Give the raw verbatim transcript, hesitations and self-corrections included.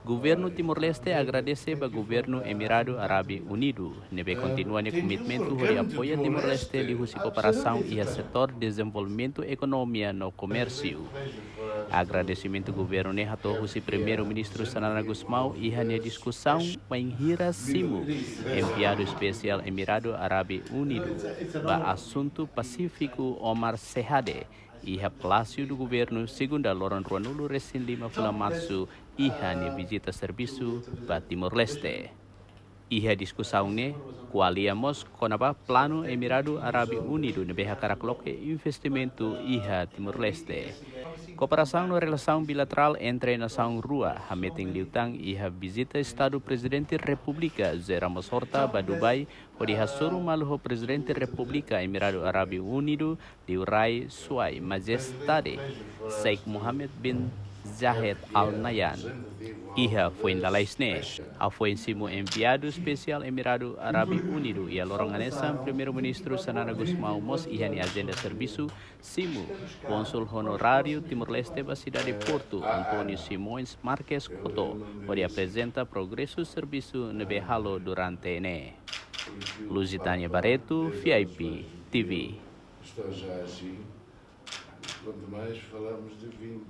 Governu Timor-Leste agradese ba Governu Emiradu Árabe Unidu ne'ebé kontinua nia komitmentu hodi apoia Timor-Leste liuhusi kooperasaun iha setór dezenvolvimentu ekonomia no komérsiu. Agradesimentu governu ne'e hato'o husi Primeiru-Ministru Xanana Gusmão iha nia diskusaun bainhira simu enviadu espesiál Emiradu Árabe Unidu ba asuntu Pasífiku, Omar Sehade, iha Palásiu do Governu, segunda, loron ruanulu-resin-lima fulan Marsu, iha nia vizita servisu ba Timor-Leste. Iha diskusaun ne'e ko'alia mós kona-ba planu Emiradu Árabe Unidu ne'ebé hakarak loke investimentu iha Timor-Leste. Kooperasaun no relasaun bilaterál entre nasaun rua hametin liután iha vizita Estadu Prezidente Repúblika José Ramos-Horta ba Dubai, hodi hasoru malu ho Prezidente Repúblika Emiradu Árabe Unidu, Liurai Suai Majestade Sheikh Mohammed bin Zayed Al Nahyan. Iha foin lalais ne'e, hafoin simu enviadu espesiál Emiradu Árabe Unidu iha loron hanesan, Primeiru-Ministru Xanana Gusmão mós iha nia ajenda servisu simu Kónsul Onoráriu Timor-Leste ba sidade Portu, António Simões Marques Koto, hodi aprezenta progresu servisu ne'ebé halo durante ne'e. Lusitânia Barreto, V I P T V. Está já assim. Quanto mais falamos de vinte.